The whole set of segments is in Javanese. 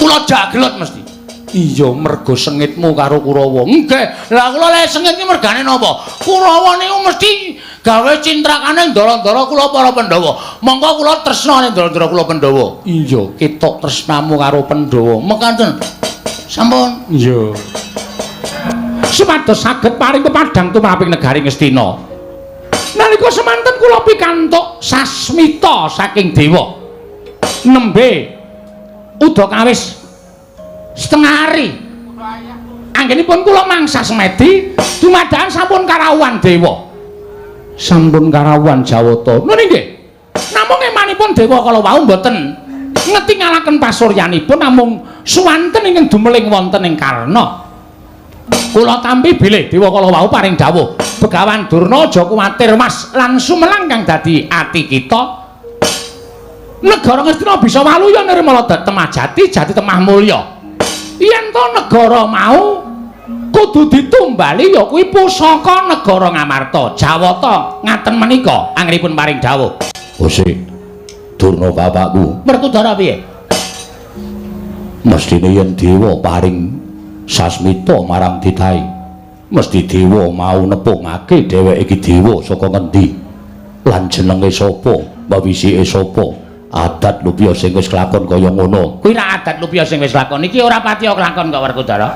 Kula jaglot mesti. Iya, mergo sengitmu karo Kurawa. Nggih. Lah kula le sengit iki mergane napa? Kurawa niku mesti gawe cintrakane ndara-ndara kula para Pandhawa. Monggo kula tresna ning ndara-ndara kula Pandhawa. Iya, ketok tresnamu karo Pandhawa. Mekaten. Sampun. Iya. Supados saged paring pepadhang tumraping negari Ngastina. Nalika semanten kula pikantuk sasmita saking dewa. Nembe udakawis setengah hari. Anggenipun kula mangsa semedi dumadakan sampun karawuhan dewa. Sampun karawuhan Jawata. Ngono nggih. Namung emanipun dewa kala wau mboten ngetingalaken pasuryanipun, namung suwanten ingkang dumeling wonten ing Karna. Kula tampi bilih dewa kala wau paring dawuh, "Begawan Durna, aja kuwatir Mas lan sumelang kang dadi ati kita. Negara Ngastina bisa waluya nirmala temah jati, jati temah mulya. Yen to negara mau kudu ditumbali ya kuwi pusaka negara Ngamarta, Jawata." Ngaten menika anggenipun paring dawuh. Kosik Durna bapakku. Werkudara piye? Mestine yen dewa paring sasmita marang titahe, mesti dewa mau nepungake dheweke iki dewa saka ngendi lan jenenge sapa, wawisike sapa, adat lupia sing wis kelakon kaya ngono. Kuwi ra adat lupia sing wis lakon iki ora patiya kelakon kok, Werkudara.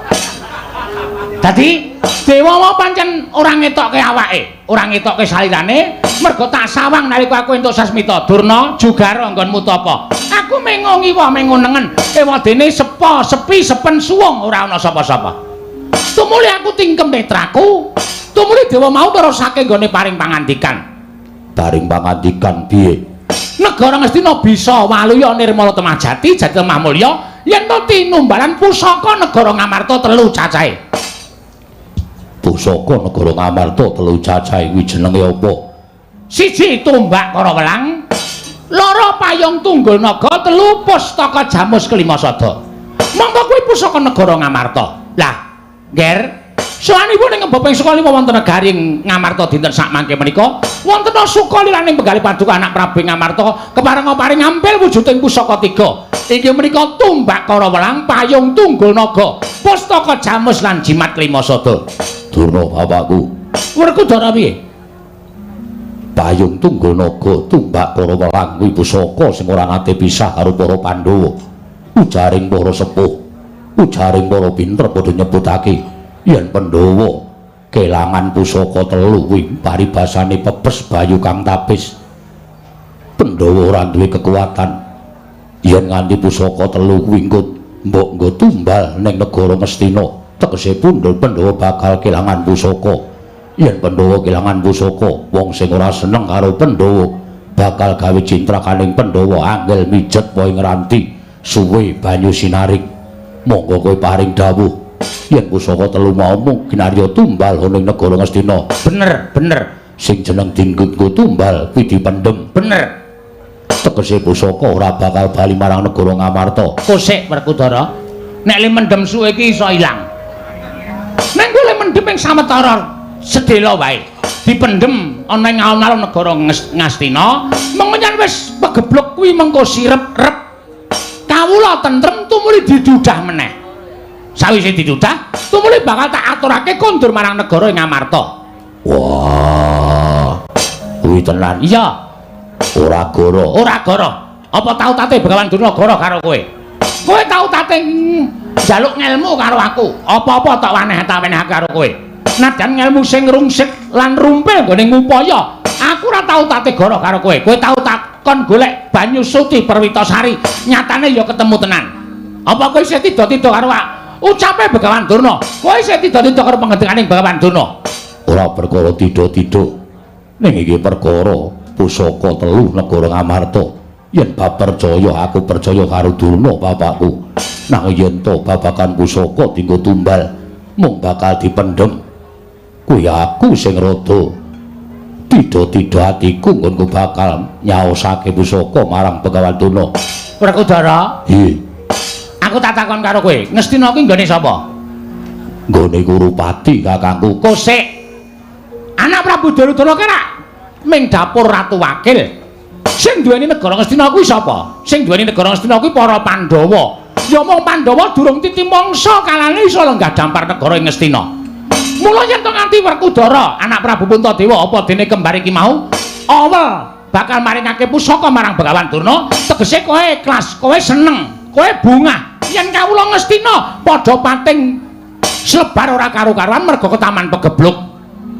Dadi dewa mau pancen ora ngetokke awake, ora ngetokke salirane, mergo tak sawang nalika aku entuk sasmita. "Durna, jugara nggonmu tapa." Aku mengo ngiwa mengo nengen, ewadene sepo, sepi, sepen suwung, ora ana sapa-sapa. Tumuli aku tingkem netraku, tumuli dewa mau nerusake nggone paring pangandikan. Paring pangandikan piye? Negara Ngastina bisa waluya nirmala temah jati, jati temah mulya yen to tinumbalan pusaka negara Ngamarta telu cacahe. Pusaka negara Ngamarta telu cacahe kuwi jenenge apa? Siji tombak Karawelang, loro payung tunggul naga, telu pustaka jamus kelima sada. Mongko kuwi pusaka negara Ngamarta. Lah, Nger, sowanipun ing Baping Sukalima wonten negari Ngamarta dinten sakmangke menika wonten sukaliraning penggalih paduka anak Prabu Ngamarta keparenga paring ngampil wujuding pusaka tiga. Inggih menika tombak Karawelang, payung tunggul naga, pustaka jamus lan jimat kelima sada. Durna bapakku. Werkudara piye? Payung tunggul naga, tumbak Karawelang kuwi pusaka sing ora nate pisah karo para Pandhawa. Ujaring para sepuh, ujaring para pinter padha nyebutake yen Pandhawa kelangan pusaka telu kuwi paribasane pepes bayu kang tapis. Pandhawa ora duwe kekuatan yen nganti pusaka telu kuwi nggo mbok nggo tumbal ning negara Ngastina, tegese pundhul Pandhawa bakal kelangan pusaka. Yen Pandhawa kelangan pusaka, wong sing ora seneng karo Pandhawa bakal gawe cintrakaning Pandhawa angel mijet wae ngranti suwe banyu sinaring. Monggo kowe paring dawuh yen pusaka telu mau mung ginarya tumbal ana ing negara Ngastina. Bener, bener. Sing jeneng dinggo tumbal kuwi dipendhem. Bener. Tegese pusaka ora bakal bali marang negara Ngamarta. Kosek Werkudara, nek le mendem suwe iki iso ilang. Nek kowe le mendem ing sawetara sedhela wae, dipendhem ana ing alun-alun negara Ngastina, mengko yen wis pegebluk kuwi mengko sirep rep. Kawula tentrem tumuli didudah meneh. Sawise didudah, tumuli bakal tak aturake kondur marang negara ing Ngamarta. Wah, kuwi tenan? Iya. Ora goro? Ora goro. Apa tau tate Begawan Durna goro karo kowe? Kowe tau tate njaluk ngelmu karo aku. Apa-apa tak waneh tak wenehake karo kowe. Najan ngelmu sing rungsik lan rumpil nggone ngupaya, aku ora tau tate goro karo kowe. Kowe tau takon golek banyu suci Perwitasari, nyatane ya ketemu tenan. Apa kowe isih tida-tida karo ucape Begawan Durna? Kowe isih tida-tida karo pangendikaning Begawan Durna? Ora perkara tida-tida. Ning iki perkara pusaka telu negara Ngamarta. Yen bab percaya, aku percaya karo Durna bapakku. Nang yen to babagan pusaka dinggo tumbal mung bakal dipendhem, kuwi aku sing rada tida-tida atiku nggonku bakal nyaosake pusaka marang Begawan Durna. Werkudara, Iya. Aku tak takon karo kowe, Ngastina kuwi nggone sapa? Nggone Kurupati, kakangku. Kosek. Anak Prabu Duryudana ki rak ming dapur Ratu Wakil. Sing duweni negara Ngastina kuwi sapa? Sing duweni negara Ngastina kuwi para Pandhawa. Ya mung Pandhawa durung titi mangsa kalane iso lenggah dampar negara ing Ngastina. Mula yen to nganti Werkudara, anak Prabu Puntadewa apa dene kembar iki mau awel bakal maringake pusaka marang Begawan Durna, tegese kowe ikhlas, kowe seneng, kowe bungah. Yen kawula Ngastina padha pating slebar ora karu-karuan merga ketaman pegebluk.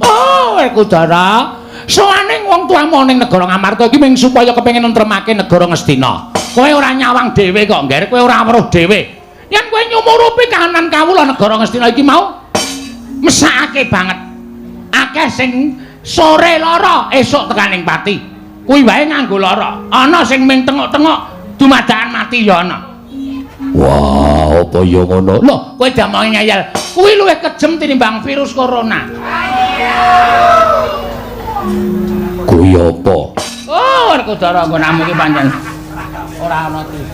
Oh, Werkudara, sowane wong tuamu ning negara Ngamarta iki mung supaya kepengin nentremake negara Ngastina. Kowe ora nyawang dhewe kok, Ngger, kowe ora weruh dhewe. Yen kowe nyumurupi kahanan kawula negara Ngastina iki mau mesakake banget. Akeh sing sore lara, esuk tekaning pati. Kuwi wae nganggo lara. Ana sing ming tengok-tengok dumadakan mati ya ana. Wah, apa ya ngono? Lho, kowe diomongi ngeyel. Kuwi luwih kejem tinimbang virus corona. Kuwi apa? Oh, Werkudara nggonamu iki pancen ora ana TV.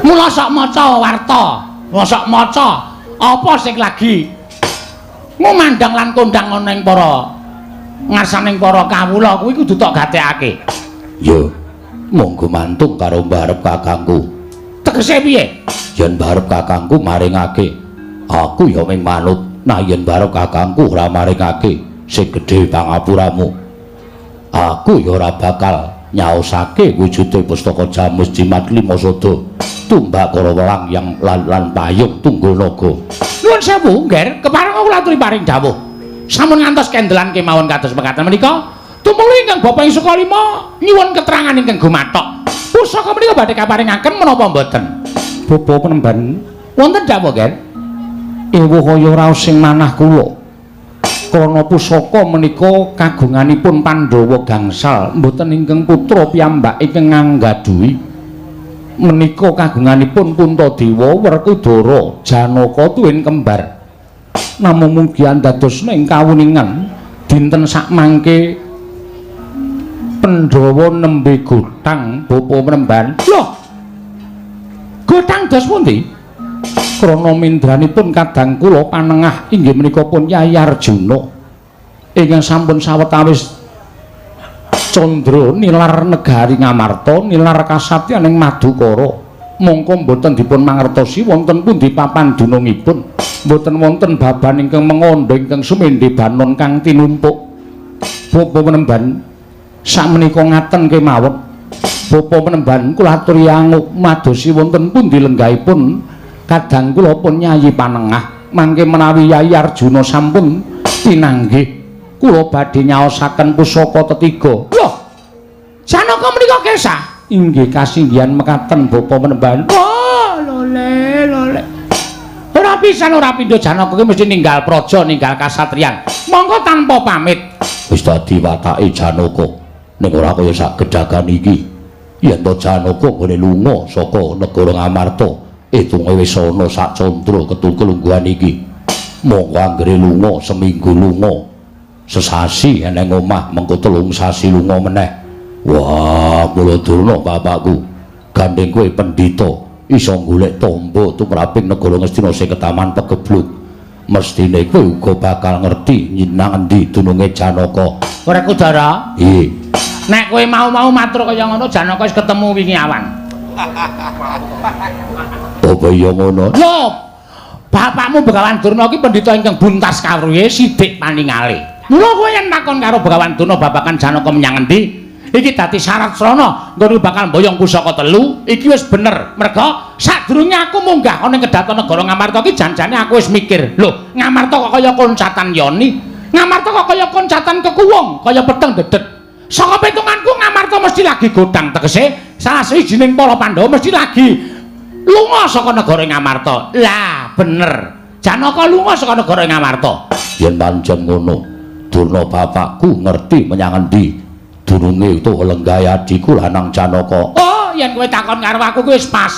Mula sok maca warta, mula sok maca apa sing lagi ngumandhang lan kondang ana ing para ngarsaning para kawula kuwi kudu tok gatekake. Ya, monggo mantung karo mbarep kakangku. Tegese piye? Yen mbarep kakangku maringake, aku ya mung manut. Nah, yen mbarep kakangku ora maringake sing gedhe pangapuramu, aku ya ora bakal nyaosake wujude pustaka Jamus Jimat Lima Sada tumbak Karawelang yang lan payung Tunggul Naga. Nuwun sewu, Ngger, kepareng kula aturi paring dawuh. Sampun ngantos kendelan kemawon kados mekaten menika, tumuli ingkang Bapak ing Sukalima nyuwun keterangan ingkang gumathok. Pusaka menika badhe kaparingaken menapa mboten? Bapa penemban, wonten dawuh, Ngger. Ewuh kaya raos sing manah kula. Krana pusaka menika kagunganipun Pandhawa gangsal, mboten ingkang putra piyambak ingkang nganggaduhi. Menika kagunganipun Puntadewa, Werkudara, Janaka tuwin kembar. Namung mugi andadosna ing kawuningan dinten sakmangke Pandhawa nembe gotang bapa penemban. Lho. Gotang dos pundi? Krana mindranipun kadang kula panengah inggih menika pun Yayi Arjuna ingkang sampun sawetawis candra nilar negari Ngamarta, nilar kasatyan ing Madukara. Mongko mboten dipun mangertosi wonten pundi papan dunungipun, mboten wonten baban ingkang mengandha ingkang sumendhe banon kang tinumpuk. Bapa penemban sakmenika ngaten kemawon. Bapa penemban kula aturi anguk madosi wonten pundi lenggahipun kadang kula pun Yayi panengah. Mangke menawi Yayi Arjuna sampun pinanggih, kula badhe nyaosaken pusaka tetiga. Lho, Janaka menika kesah? Inggih kasinggihan mekaten bapa penemban. Oh, lole lole. Ora pisan ora pindho Janaka ki mesti ninggal praja, ninggal kasatriyan. Monggo tanpa pamit. Wis dadi watake Janaka ning ora kaya sak gedagan iki. Yen to Janaka nggone lunga saka negara Ngamarta, itunge wis ana sak candra ketu kelungguhan iki. Monggo anggere lunga seminggu lunga, sesasi eneng omah, mengko 3 sasi lunga meneh. Wah, mula Durna bapakku, gandeng kowe pendhita iso golek tombo tumraping negara Ngastina sing ketaman pegebluk. Mestine kowe uga bakal ngerti nang endi dununge Janaka. Werkudara? Nggih. Nek kowe mau-mau matur kaya ngono, Janaka wis ketemu wingi awan. Apa ya ngono? Lho, bapakmu Begawan Durna iki pendhita ingkang buntas kawruhe sidik paningale. Mula kowe yen takon karo Begawan Durna babagan Janaka menyang endi, iki dadi syarat srana nggon bakal mboyong pusaka 3, iki wis bener. Merga sadurunge aku munggah ana ing kedaton negara Ngamarta iki janjane aku wis mikir, lho, Ngamarta kok kaya koncatan yoni, Ngamarta kok kaya koncatan kekuwung, kaya peteng dedet. Saka pitunganku Ngamarta mesti lagi godang, tegese salah sawijining para Pandhawa mesti lagi lunga saka negara Ngamarta. Lah, bener. Janaka lunga saka negara Ngamarta. Yen pancen ngono, Durna bapakku ngerti menyang endi dununge utawa lenggahe adhiku lanang Janaka. Oh, yen kowe takon karo aku kuwi wis pas,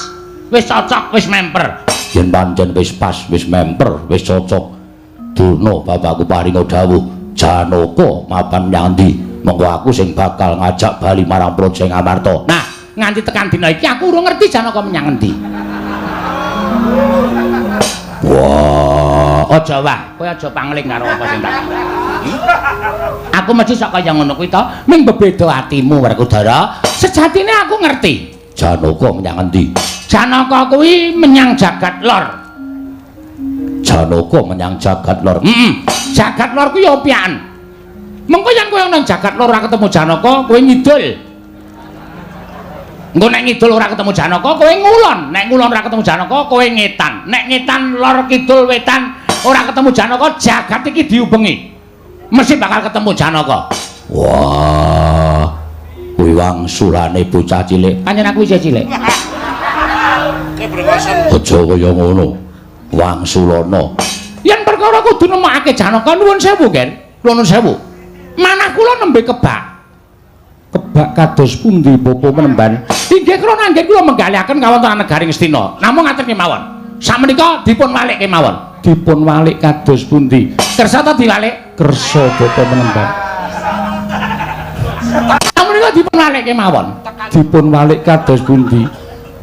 wis cocok, wis memper. Yen pancen wis pas, wis memper, wis cocok, Durna bapakku paringa dawuh, Janaka mapan menyang endi, monggo aku sing bakal ngajak bali marang Praja Ngamarta. Nah, nganti tekan dina iki aku urung ngerti Janaka menyang endi. Wah, aja wah, kowe aja pangling karo apa sing tak. Aku mesti sok kaya ngono kuwi to, ming bebeda atimu Werkudara. Sejatine aku ngerti. Janaka menyang endi? Janaka kuwi menyang jagat lor. Janaka menyang jagat lor. Heeh. Jagat lor kuwi opian. Mengko yen kowe nang jagat lor ora ketemu Janaka, kowe ngidul. Engko nek ngidul ora ketemu Janaka, kowe ngulon. Nek ngulon ora ketemu Janaka, kowe ngetan. Nek ngetan lor kidul wetan ora ketemu Janaka, jagat iki diubengi. Mesti bakal ketemu Janaka. Wah. Kuwi wangsulane bocah cilik. Pancen aku isih cilik. Aja kaya ngono. Wangsulana. Yen perkara kudu nemokake Janaka, nuwun sewu, Gen. Nuwun sewu. Manah kula nembe kebak. Kebak kados pundi Bapa Penemban? Inggih krana anggen kula menggalihaken kawontenan negari Ngastina. Namung ngaten kemawon. Samenika dipun walik kemawon. Dipun walik kados pundi? Kersa ta diwalik? Kersa Bapa Penemban. Samenika dipun walik kemawon. Dipun walik kados pundi?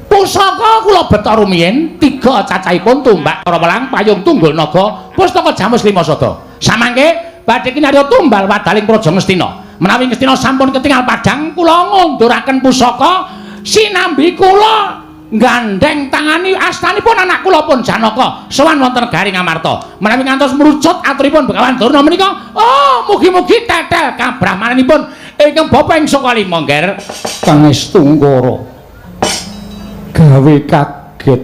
Pusaka kula beto rumiyin 3 cacahipun tumbak Karawelang payung tunggul naga pustaka Jamus 5 sada. Samangke badhe kinarya tumbal wadaling Praja Ngastina. Menawi Ngastina sampun ketingal padhang kula ngunduraken pusaka sinambi kula gandheng tangani astanipun anak kula pun Janaka sowan wonten negari Ngamarta. Menawi ngantos mrucut aturipun Begawan Durna menika, oh mugi-mugi tetel kabrahmananipun ingkang bapa ing saka lima, Ngger. Pangestu Ngara. Gawe kaget.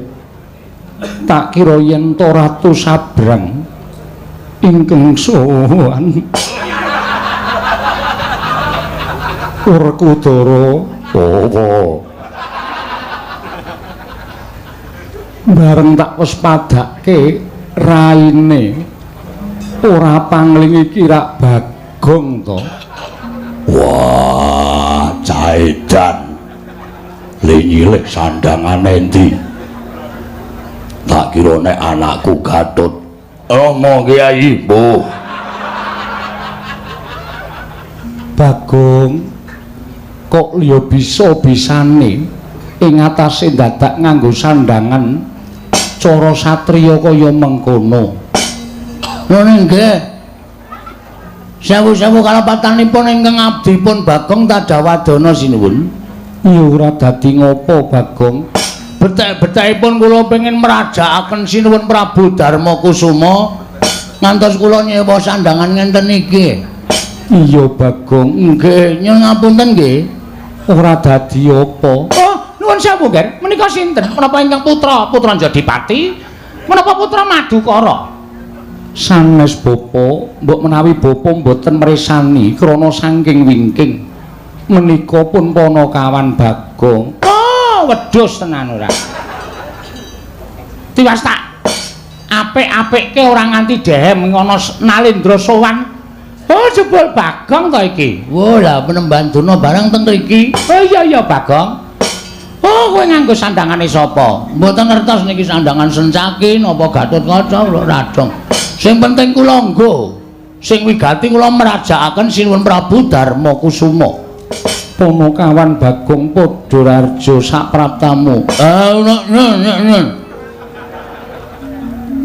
Tak kira yen to Ratu Sabrang ingkang sowan. Werkudara apa? Bareng tak wis padake raine ora pangling iki rak Bagong to. Wah, caedan. Le nyilih sandangane endi? Tak kira nek anakku Gatut. Romo Kyai, mbuh. Bagong kok liya bisa-bisane ing atase dadak nganggo sandangan cara satriya kaya mengkono. Ngono nggih. Sewu-sewu kalepatanipun ingkang abdipun Bagong Tadawadana sinuwun. Ya ora dadi ngopo Bagong. Betek-betekipun kula pengin mrajakaken sinuwun Prabu Darma Kusuma ngantos kula nyewa sandangan ngenten iki. Iya Bagong. Nggih, nyuwun ngapunten nggih. Ora dadi apa. Oh, nuwun sewu, Nger. Menika sinten? Menapa ingkang putra putra Jodipati? Menapa putra Madukara? Sanes bapa, mbok menawi bapa mboten mresani krana saking wingking. Menika pun panakawan Bagong. Oh, wedhus tenan ora. Tiwas tak apik-apikke ora nganti dehem ngono Nalendra sowan. Oh, jebul Bagong to iki. Wah, lah Penemban Durna barang teng mriki. Oh iya iya Bagong. Oh, kowe nganggo sandangane sapa? Mboten ngertos niki sandangan Sencaki napa Gatotkaca kula radong. Sing penting kula nggo. Sing wigati kula mrajakaken Sinuwun Prabu Darma Kusuma. Panakawan Bagong Padhararja sapraptamu.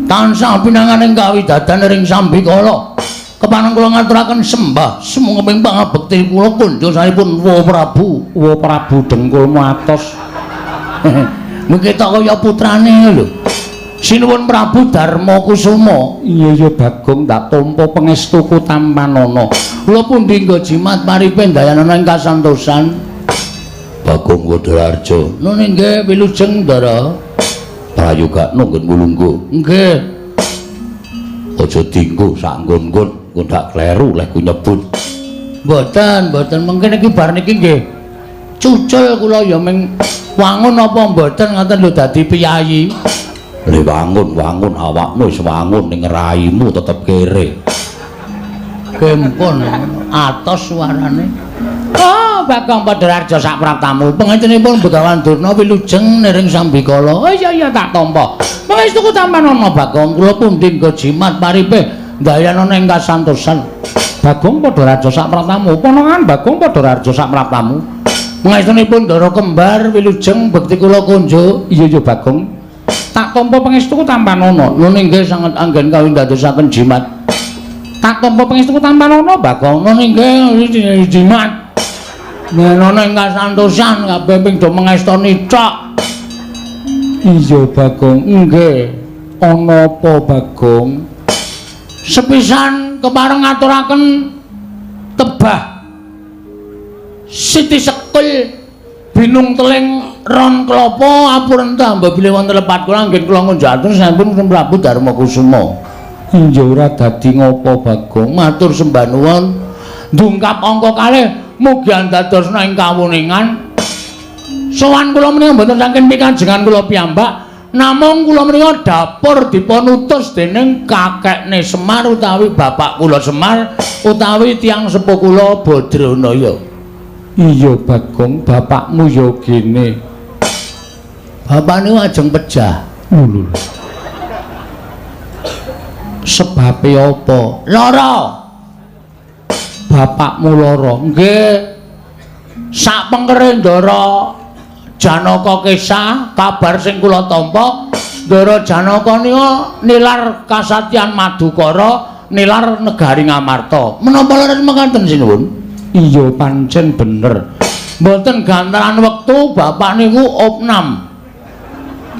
Tansah pinanganing kawidadan ring sambikala. Kepaneng kula ngaturaken sembah sumangga pangabekti kula kunjosahipun Wa Prabu. Wa Prabu dengkulmu atos. Mungkin tak kaya putrane lho. Sinuwun Prabu Darma Kusuma. Iya iya Bagong, tak tampa pangestuku tampanana. Kula pundi nggo jimat paripe ndayanana ing kasantosan. Bagong Padhararja. Nun nggih wilujeng Ndara. Prayogakno nggon mulungguh. Nggih. Aja dinggo sak nggon-nggon, engko ndak kleru leh ku nyebut. Mboten, mboten mungkin iki bar niki nggih. Cucul kula ya ming wangun apa mboten ngoten lho dadi piyayi. Le wangun-wangun awakmu wis wangun ning raimu tetep kere. Gempon atos suarane. Oh, Bagong Padhararja sapraptamu. Pangestenipun Begawan Durna wilujeng niring sambikala. Oh iya iya tak tampa. Pangestuku tampanana Bagong, kula pundi nggo jimat paripe ndayanana ing kasantosan. Bagong Padhararja sapraptamu. Panangan Bagong Padhararja sapraptamu. Pangestunipun Ndara kembar wilujeng bekti kula kunjuk. Iya iya Bagong. Tak tampa pangestuku tampanana. Nun inggih sanget anggen kawindadosaken jimat. Tak tampa pangestuku tampanana Bagong. Nun inggih jimat. Yen ana ing kasantosan kabeh ping do mengestoni tok. Iya Bagong, nggih. Ana apa Bagong? Sepisan kepareng ngaturaken tebah Siti Sekul binung teling ron klopo apurenta mbok bilih wonten lepat kula anggen kula ngunjukaken sampun Prabu Darma Kusuma. Iya ora dadi ngopo Bagong, matur sembah nuwun. Ndungkap angka kalih mugi andadosna ing kawuningan. Sowan kula menika mboten saking pikajengan kula piyambak, namung kula menika dapur dipun utus dening kakekne Semar utawi bapak kula Semar utawi tiyang sepuh kula Badranaya. Iya Bagong, bapakmu ya gene. Bapak niku ajeng pejah. Lho. Sebabe apa? Lara. Bapakmu lara? Nggih. Sak pengkere Ndara Janaka kesah, kabar sing kula tampa, Ndara Janaka nika nilar kasatyan Madukara, nilar negari Ngamarta. Menapa leres mekaten sinuwun? Iya pancen bener. Mboten gantaran wektu bapak niku opnam.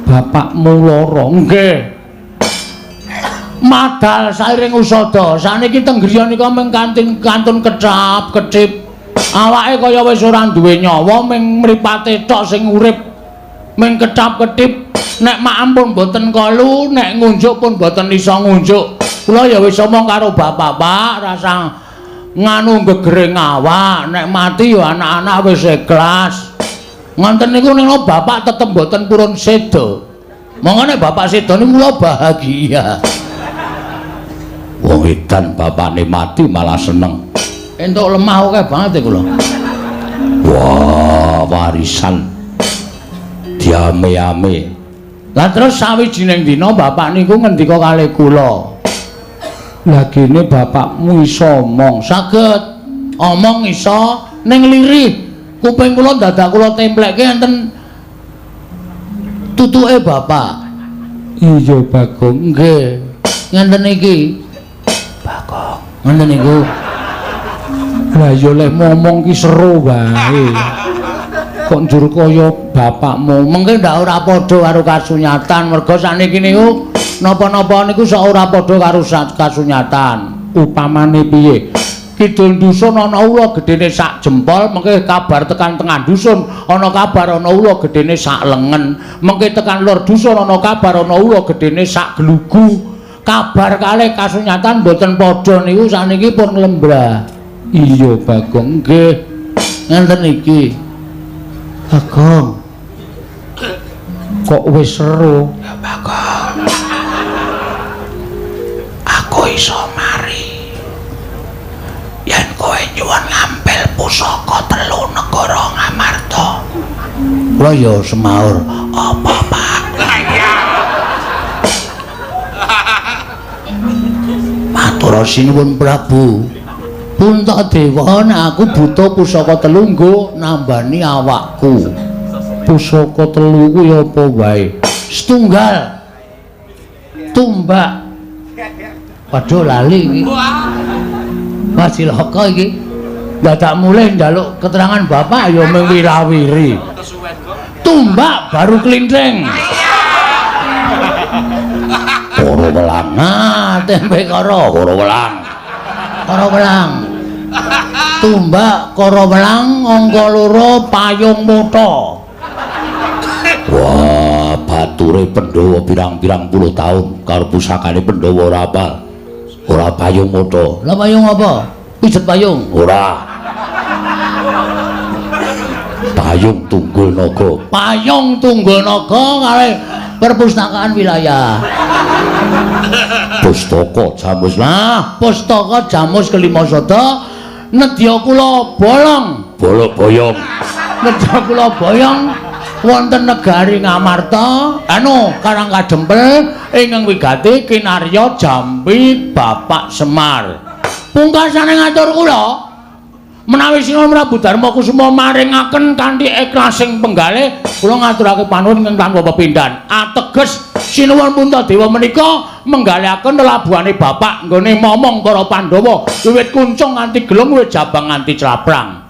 Bapakmu lara? Nggih. Madal sairing usada. Saniki teng griya nika mung kantun kecap kecip. Awake kaya wis ora duwe nyawa, mung mripate tok sing urip. Mung kecap ketip. Nek maem pun mboten kolu, nek ngunjuk pun mboten iso ngunjuk. Kula ya wis omong karo bapak, Pak, rasa nganu gegering awak, nek mati ya anak-anak wis ikhlas. Ngoten niku ning bapak tetep mboten purun seda. Monggo nek bapak seda niku kula bahagia. Wong edan bapakne mati malah seneng. Entuk lemah akeh banget kula. Wah, warisan diame-ame. Lah terus sawijining dina bapak niku ngendika kalih kula. Lah gene bapakmu iso omong? Saged. Omong iso ning lirih. Kuping kula dadak kula templekke enten tutuke bapak. Iya Bagong, nggih. Ngenten iki. Bagong, ngenten niku. Lah ya leh ngomong ki seru wae. Kok njur kaya bapakmu? Mengke ndak ora padha karo kasunyatan, merga sakniki niku napa-napa niku sok ora padha karo kasunyatan. Upamane piye? Kidul dusun ana ula gedene sak jempol, mengke kabar tekan tengah dusun ana kabar ana ula gedene sak lengen, mengke tekan lor dusun ana kabar ana ula gedene sak glugu. Kabar kalih kasunyatan mboten padha niku sakniki pun lembrah. Iya Bagong, nggih. Ngenten iki. Bagong. Kok wis seru? Ya Bagong. Aku iso mari. Yen kowe nyuwun ngampil pusaka telu negara Ngamarta. Kula ya semaur, apa Pak? Matur sinuwun Prabu. Puntadewa, nek aku butuh pusaka telu nggo nambani awakku. Pusaka telu kuwi apa wae? Setunggal. Tumbak. Waduh lali iki. Wah cilaka iki. Dadak mulih njaluk keterangan bapak ya mung wirawiri. Tumbak baru klinthing. Koro welang. Nah, tempe koro, koro welang. Koro welang. Tumbak koro welang angka loro payung mutha. Wah, bature Pandhawa pirang-pirang puluh tahun karo pusakane Pandhawa ora apal. Ora payung mutha. Lah payung apa? Pijet payung? Ora. Payung Tunggul Naga. Payung Tunggul Naga kalih perpustakaan wilayah. Pustaka Jamus. Lah, pustaka Jamus kelima sada nedya kula bolong. Bolok boyong. Nedya kula boyong wonten negari Ngamarta, anu Karang Kadempel ingkang wigati kinarya jampi Bapak Semar. Pungkasane ngatur kula menawi Sinuwun Prabu Darma Kusuma maringaken kanthi ikhlasing penggalih kula ngaturake panuwun ingkang tanpa pepindhan. Ateges Sinuwun Puntadewa menika menggalihaken lelabuhane bapak nggone momong para Pandhawa wiwit kuncung nganti gelung wiwit jabang nganti claprang.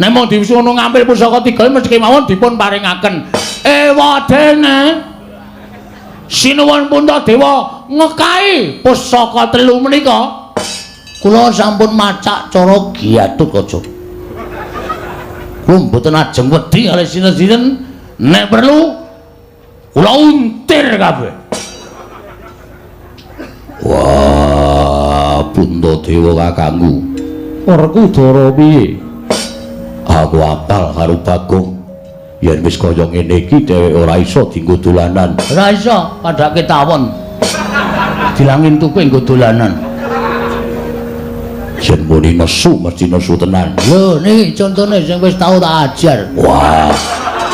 Nek mung diwisuno ngampil pusaka tiga mesti kemawon dipun paringaken. Ewadene sinuwun Puntadewa ngekai pusaka telu menika. Kula sampun macak cara Gatotkaca. Kula mboten ajeng wedi kalih sinten-sinten, nek perlu kula untir kabeh. Wah, Puntadewa kakangku. Werkudara piye? Aku apal karo Bagong. Yen wis kaya ngene iki dheweke ora iso dienggo dolanan. Ora iso, padhake tawon. Dilangin tuku nggo dolanan. Yen muni nesu mesti nesu tenan. Lho niki contone sing wis tau tak ajar. Wah.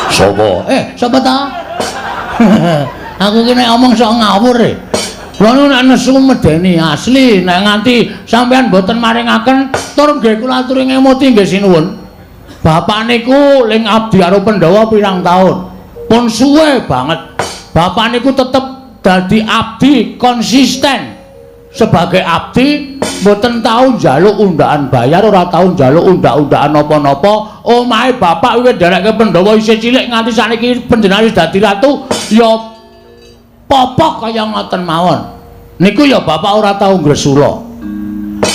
Sapa? Sapa ta? Aku ki nek omong sok ngawur e. Kula niku nek nesu medeni asli, nek nganti sampean mboten maringaken tur nggih kula aturi ngemuti nggih sinuwun. Bapak niku ling abdi karo Pandhawa pirang taun. Pun suwe banget. Bapak niku tetep dadi abdi konsisten. Sebagai abdi mboten tau njaluk undaan bayar, ora tau njaluk undak-undakan napa-napa. Omahe bapak wiwit nderekke Pandhawa isih cilik nganti saniki panjenengan wis dadi ratu ya popok kaya ngoten mawon. Niku ya bapak ora tau ngresula.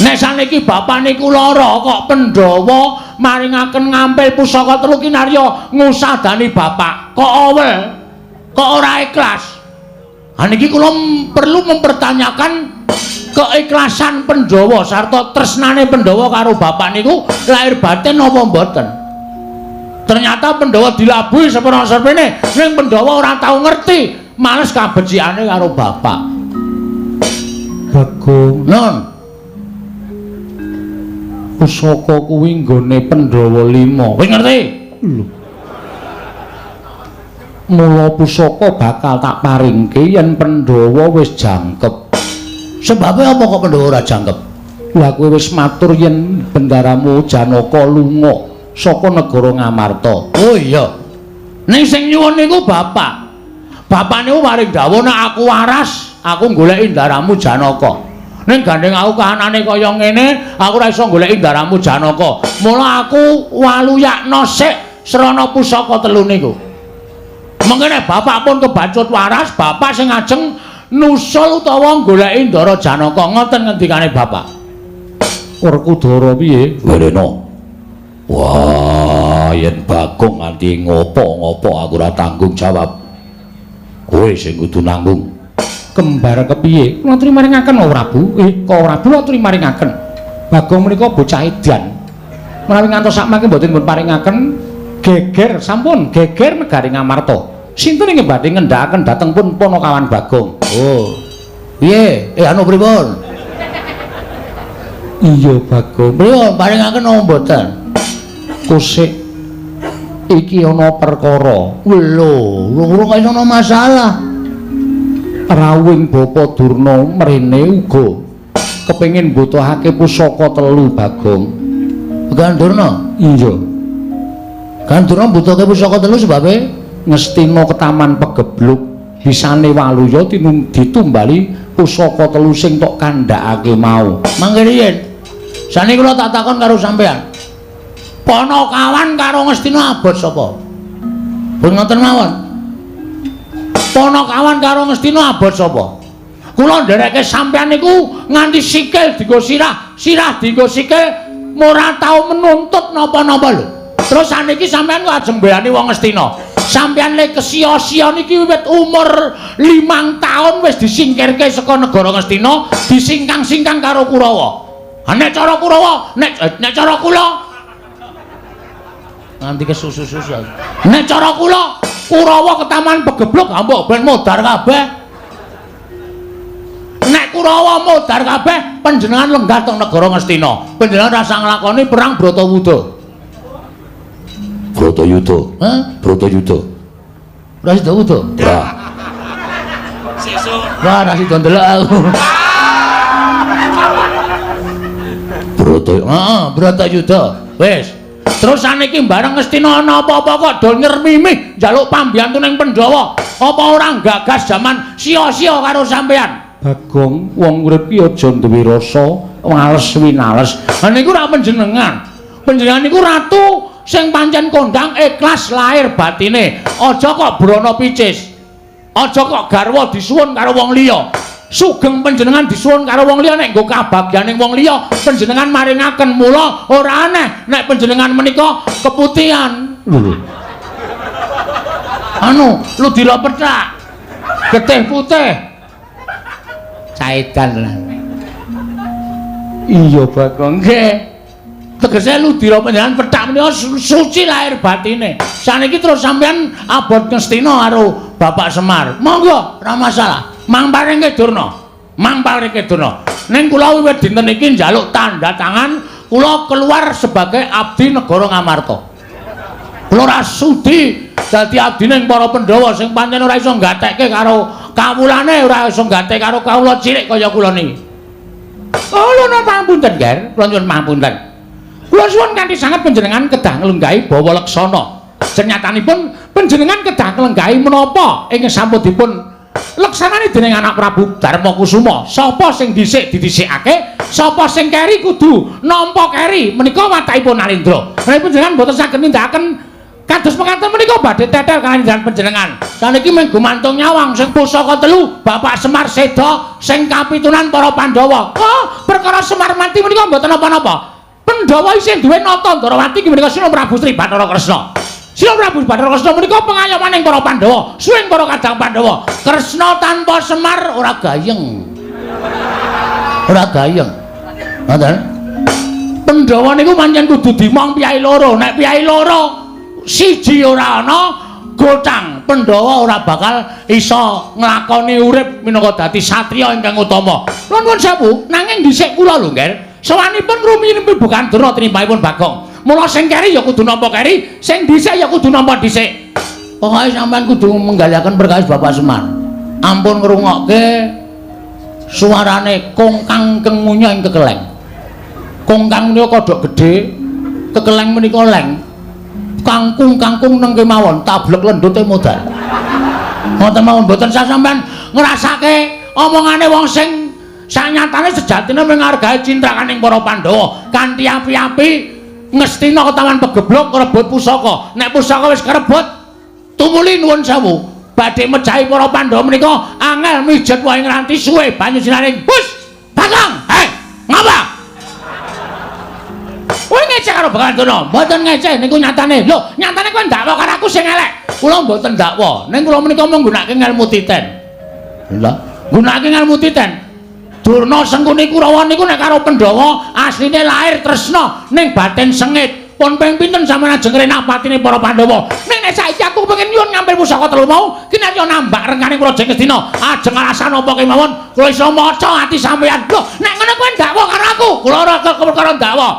Nek saniki bapak niku lara kok Pandhawa maringaken ngampil pusaka telu kinarya ngusadani bapak. Kok awel? Kok ora ikhlas? Ha niki kula perlu mempertanyakan keikhlasan Pandhawa sarta tresnane Pandhawa karo bapak niku lahir batin apa mboten. Ternyata Pandhawa dilabuhi seprana-seprene, ning Pandhawa ora tau ngerti, males kabecikane karo bapak. Bagong, non. Pusaka kuwi nggone Pandhawa 5. Wis ngerti? Lho. Mula pusaka bakal tak paringke yen Pandhawa wis jangkep. Sebabe apa kok Pandhawa ora jangkep? Lah kowe wis matur yen bendaramu Janaka lunga saka negara Ngamarta. Oh iya. Ning sing nyuwun niku bapak. Bapak niku paring dawuh nek aku waras, aku goleki ndaramu Janaka. Ning gandeng aku kahanane kaya ngene, aku ora iso goleki ndaramu Janaka. Mula aku waluyakna sik srana pusaka telu niku. Mengkene bapak pun kebacut waras, bapak sing ajeng nusul utawa goleki Ndara Janaka. Ngoten ngendikane bapak. Werkudara piye? Werena. Wah, yen Bagong nganti ngopo-ngopo aku ora tanggung jawab. Kowe sing kudu nanggung. Kembar kepiye? Kula aturi maringaken Prabu. Kok Prabu aturi maringaken. Bagong menika bocah edan. Menawi ngantos sakmangke mboten dipun paringaken geger sampun geger negari Ngamarta. Sinten ingkang badhe ngendhakaken dhateng pun Panakawan Bagong? Oh. Piye? Anu pripun? Iya Bagong. Pripun paringaken napa mboten? Kusik iki ana perkara. Lho, urung kok ana masalah. Rawuhing Bapa Durna mrene uga kepengin mbutuhake pusaka telu Bagong. Begawan Durna? Iya. Begawan Durna mbutuhake pusaka telu sebabe Ngastina ketaman pegebluk bisane waluya ditumbali pusaka telu sing tok kandhakake mau. Mangke riyin. Saniki kula tak takon karo sampean. Panakawan karo Ngastina abot sapa? Pun ngoten mawon. Panakawan karo Ngastina abot sapa? Kula ndereke sampean niku nganti sikil dienggo sirah, sirah dienggo sikil, ora tau menuntut napa-napa lho. Terus saniki sampean kok ajeng mbelani wong Ngastina. Sampean le kesia-sia niki wiwit umur 5 tahun wis disingkirke saka negara Ngastina, disingkang-singkang karo Kurawa. Ha nek cara Kurawa, nek cara kula nganti kesusu-susu. Nek cara kula, Kurawa ketaman pegebluk mbok ben modar kabeh. Nek Kurawa modar kabeh, panjenengan lenggah teng negara Ngastina. Panjenengan rasa nglakoni perang Bratayuda. Bratayuda? Hah? Bratayuda. Ora sida wuda? Ora. Sesuk. Wah, ora sida ndelok aku. Bratayuda. Heeh, Bratayuda. Wis. Terus saniki bareng Ngastina ana apa-apa kok do nyermimih njaluk pambiyantu ning Pandhawa. Apa ora gagas jaman sia-sia karo sampean? Bagong, wong urip ki aja duwe rasa males winales. Ha niku ora panjenengan. Panjenengan niku ratu sing pancen kondang ikhlas lahir batine. Aja kok brana picis. Aja kok garwa disuwun karo wong liya. Sugeng panjenengan disuwun karo wong liya nek nggo kabagyaning wong liya panjenengan maringaken, mula ora aneh nek panjenengan menika keputihan. Lho. Anu, ludira pethak. Getih putih. Caedan lah. Iya, Bagong. Nggih. Tegese ludira panjenengan pethak menika suci lahir batine. Saniki terus sampean abot Ngastina karo Bapak Semar. Monggo, ora masalah. Mang paringke Durna. Mang paringke Durna. Ning kula wiwit dinten iki njaluk tanda tangan kula keluar sebagai abdi negara Ngamarta. Kula ora sudi dadi abdine para Pandhawa sing pancen ora iso nggatekke karo kawulane, ora iso nggatekke karo kawula cilik kaya kula niki. Oh, lho pangapunten, Ger. Kula nyuwun pangapunten. Kula suwun kanthi sanget panjenengan kedah nglenggahi bawa leksana. Senyatanipun panjenengan kedah nglenggahi menapa ing sampun dipun leksanani dening anak Prabu Darma Kusuma. Sapa sing dhisik didhisikake, sapa sing keri kudu nampa keri. Menika watakipun Narendra. Menawi panjenengan boten saged nindakaken kados mekaten menika badhe tetel kaliyan panjenengan. Saniki mung gumantung nyawang sing pusaka telu Bapak Semar seda sing kapitunan para Pandhawa. Oh, perkara Semar mati menika mboten napa-napa. Pandhawa isih duwe nata Ndrawati inggih menika Sina Prabu Sri Bathara Kresna. Sina Prabu Bathara Kresna menika pengayomaning para Pandhawa, suwing para kadang Pandhawa. Kresna tanpa Semar ora gayeng. Ora gayeng. Ngoten. Pandhawa niku pancen kudu dimong piyai loro. Nek piyai loro siji ora ana, gotang Pandhawa ora bakal iso nglakoni urip minangka dadi satriya ingkang utama. Nuwun sewu, nanging dhisik kula lho, Nger. Sowanipun rumiyin bukan Durna tinimbangipun Bagong. Mula sing keri ya kudu nampa keri, sing dhisik ya kudu nampa dhisik. Pokoke sampean kudu menggaliaken perkawis Bapak Semar. Ampun ngrungokke suarane kongkang kengunya ing kekeleng. Kongkang menika kodhok gedhe, kekeleng menika leng. Kangkung-kangkung neng kemawon, tablek lendute modal. Ngoten mawon mboten sah sampean ngrasake omongane wong sing sanyatane sejatine menghargai cintrakaning para Pandhawa kanthi api-api Ngastina ketawan pegeblok ngrebut pusaka. Nek pusaka wis kerebut, tumuli nuwun sewu badhe mejahi para Pandhawa menika angel mijet wae ngranti suwe banyu sinaring. Bus Bagong, hei ngapa? Kowe ngecek karo Begawan Durna? Mboten ngecek niku nyatane. Lho, nyatane kowe ndakwa karo aku sing elek. Kula mboten ndakwa. Ning kula menika menggunakake ngelmu titen. Lha, nggunakake ngelmu titen. Durna Sengkuni Kurawa niku nek karo Pandhawa asline lahir tresna ning batin sengit. Pun ping pinten sampeyan ajeng ngrenak patine para Pandhawa. Ning nek saiki aku kepengin nyuwun ngambil pusaka telu mau, kinarya nambak rengkaning Praja Ngastina. Ajeng alasan apa kemawon kula iso maca ati sampeyan. Lho, nek ngono kowe ndakwa karo aku. Kula ora perkara ndakwa.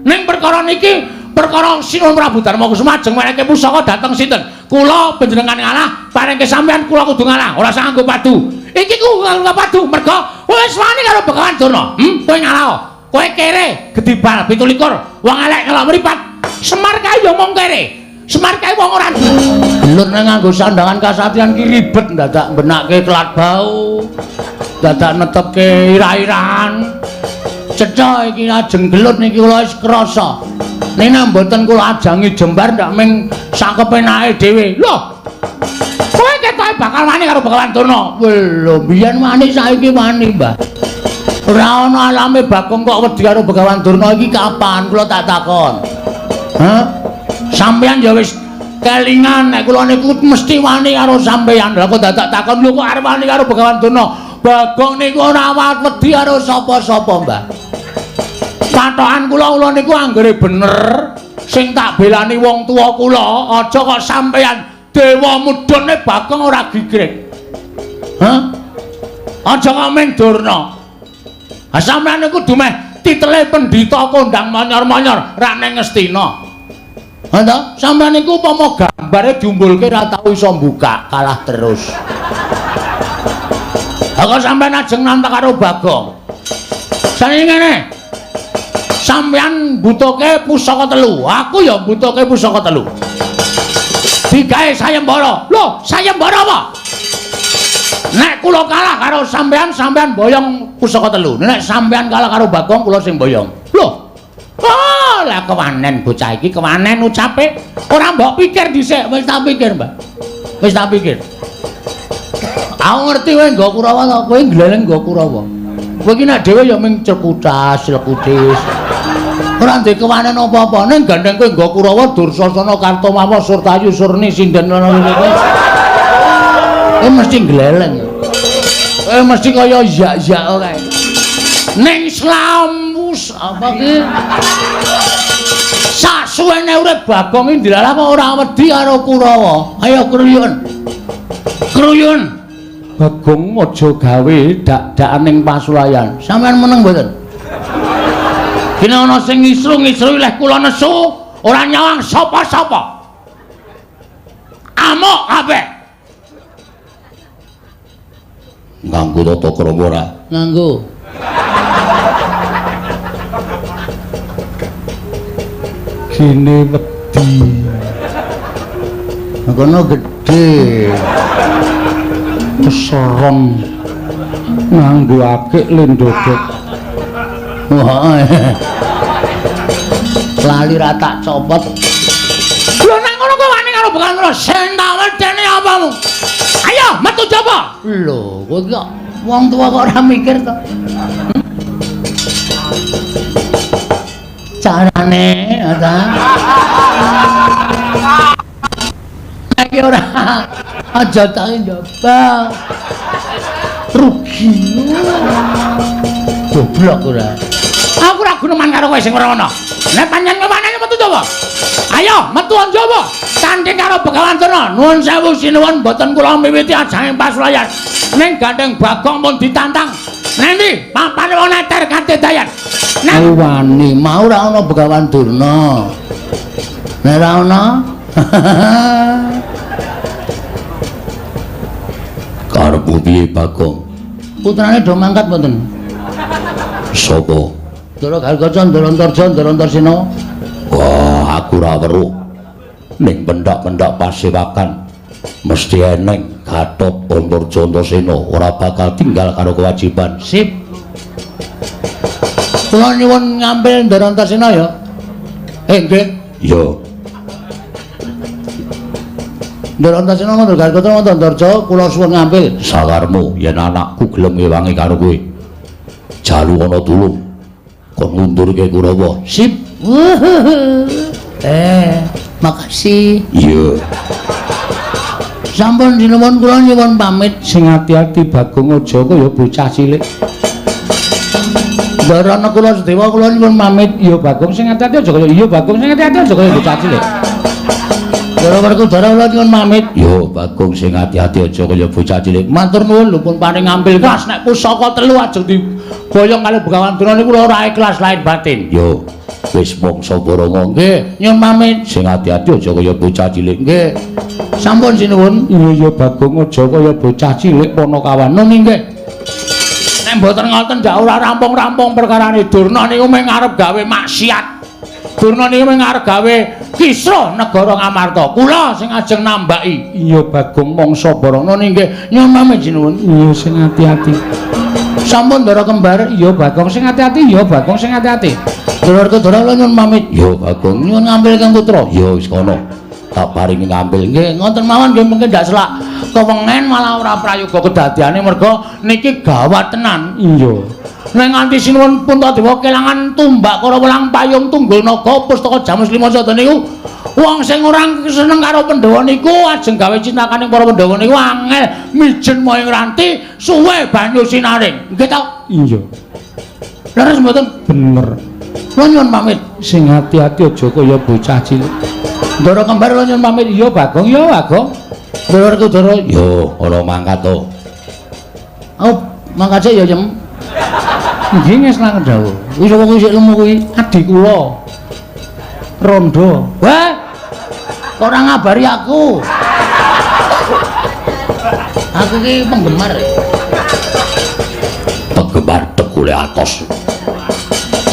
Ning perkara niki perkara Sinuwun Prabu Darma Kusuma ajeng menehi pusaka dhateng sinten? Kula panjenengan ngalah, parengke sampeyan kula kudu ngalah, ora usah nganggo padu. Iki ku nganggo padu mergo wis wani karo Begawan Durna. Kowe ngalah. Kowe kere gedibal 27, wong elek ngelok mripat. Semar kae ya mung kere. Semar kae wong ora gelut nek nganggo sandangan kasatriyan ki ribet, dadak benake kelat bau. Dadak netepke ira-irahan. Cetha iki ajeng gelut niki kula wis krasa. Nek mboten kula ajangi jembar ndak ming sakepenake dhewe. Lho. Kowe ketoke bakal wani karo Begawan Durna. Lho, biyen wani saiki wani, Mbah. Ora ana alame Bagong kok wedi karo Begawan Durna iki kapan kula tak takon. Hah? Sampeyan ya wis kelingan nek kula niku mesti wani karo sampeyan. Lah kok dadak takon lho kok arep wani karo Begawan Durna? Bagong niku ora wedi karo sapa-sapa, Mbah. Patokan kula kula niku anggere bener sing tak belani wong tuwa kula, aja kok sampeyan dewa mudhune Bagong ora gigrik. Hah? Aja kok ming Durna. Ha sampeyan niku dumeh titele pendhita kondang monyor-monyor rak ning Ngastina. Ha to? Sampeyan niku upama gambare diumbulke ora tau iso mbuka, kalah terus. Ha kok sampeyan ajeng nantang karo Bagong. Saniki ngene. Sampeyan mbutuhke pusaka telu, aku ya mbutuhke pusaka telu. Digawe sayembara. Lho, sayembara apa? Nek kula kalah karo sampeyan, sampeyan boyong pusaka telu. Nek sampeyan kalah karo Bagong, kula sing boyong. Lho. Ah, Lah kewanen bocah iki, kewanen ucape. Ora mbok pikir dhisik, wis tak pikir, Mbah. Wis tak pikir. Aku ngerti kowe nggo Kurawa to, kowe gleleng nggo Kurawa. Kowe iki nek dhewe ya ming cekutas, lekutis. Ora ndek kewanen apa-apa, ning gandeng kowe nggo Kurawa Dursasana Kartomawa Surtayu Surni sinden ngono kuwi. Kowe mesti gleleng. Kowe mesti kaya yak-yak kae. Ning slamus apa ki? Sasuwene urip Bagong iki ndilalah kok ora wedi karo Kurawa. Ayo kruyun. Kruyun. Bagong aja gawe dak-dakan ning pasulayan. Sampeyan meneng mboten? Dene ana sing ngisru-ngisru leh kula nesu, ora nyawang sapa-sapa. Amuk kabeh. Nganggo tata krama ora? Nganggo. Kene wedi. Kono gedhe. Keserem nganggo akik lendodok. Wah. Lali ra tak copot. Lho nang ngono kowe wani karo Begawan Durna, sing tak wedeni apamu? Ayo metu jaba. Lho, kowe kok wong tuwa kok ora mikir to? Carane ta. Iki ora aja tak njaba. Rugi. Goblok ora. Aku ora guneman karo kowe sing ora ana. Nek pancen kewanane metu jaba. Ayo metu njaba. Tanding karo Begawan Durna. Nuwun sewu sinuwun mboten kula miwiti ajang pasulayan. Ning gandeng Bagong pun ditantang. Nendi papane wong neter kadedayan. Nang wani mau ora ana Begawan Durna. Nek ora ana karepmu piye Bagong? Putrane do mangkat mboten? Sapa? Ndara Gargaca, Ndara Antarja, Ndara Antarsena. Wah, aku ora weruh. Ning pendak-pendak pasewakan mesti eneng Gatot Antarja Antasena ora bakal tinggal karo kewajiban. Sip. Kula nyuwun ngambil Ndara Antarsena ya. Nggih. Ya. Ndara Antasena Ndara Gargaca Ndara Antarja kula suwun ngambil. Sakarmu yen anakku gelem ngewangi karo kowe. Jalu ana tulung kon ngundurke Kurawa. Sip. Makasih. Iya. Sampun sinuwun kula nyuwun pamit. Sing ati-ati Bagong aja kaya bocah cilik. Ndara Nakula Sedewa kula nyuwun pamit. Iya Bagong sing ati-ati aja kaya iya Bagong sing ati-ati aja kaya bocah cilik. Ndara Werkudara kula nyuwun pamit. Yo Bagong sing ati-ati aja kaya bocah cilik. Matur nuwun lho pun paring ngambil kelas nek pusaka telu ajeng diboyong kali Begawan Durna niku kula ora ikhlas lahir batin. Yo wis mangsa borongo. Nggih, nyuwun pamit. Sing ati-ati aja kaya bocah cilik. Nggih. Sampun sinuwun. Iya ya Bagong aja kaya bocah cilik Panakawan. Nun nggih. Nek mboten ngoten ndak ora rampung-rampung perkarane Durna niku mung arep gawe maksiat. Durna niku mung arep gawe kisruh negara Ngamarta. Kula sing ajeng nambaki. Iya Bagong mangsa Barana nggih. Nyuwun pamit sinuwun. Iya sing ati-ati. Sampun Ndara kembar. Iya Bagong sing ati-ati. Iya Bagong sing ati-ati. Ndara Werkudara kula nyuwun pamit. Iya Bagong nyuwun ngambil Kang Putra. Iya wis kono. Tak paringi ngambil. Nggih, ngoten mawon nggih mungkin ndak selak kewengen malah ora prayoga kedadiane merga niki gawat tenan. Iya. Nek nganti sinuwun Puntadewa kelangan tumbak karo welang payung tunggul naga pustaka Jamus Lima Sada niku wong sing ora seneng karo Pandhawa niku ajeng gawe cintakane para Pandhawa niku angel mijen moyong ranti suwe banyu sinaring. Nggih ta? Iya. Leres mboten? Bener. Kula nyuwun pamit. Sing ati-ati aja kaya bocah cilik. Ndara kembar kula nyuwun pamit. Iya Bagong, iya Bagong. Ndara Werkudara. Yo, ora mangkat to. Oh, mangkat sik ya, Jem. Nggih ngeslangen dawuh. Kuwi sapa kuwi sik lemu kuwi? Adi kula. Rondo. Wah. Kok ora ngabari aku? Aku ki penggemar. Penggemar tegule atos.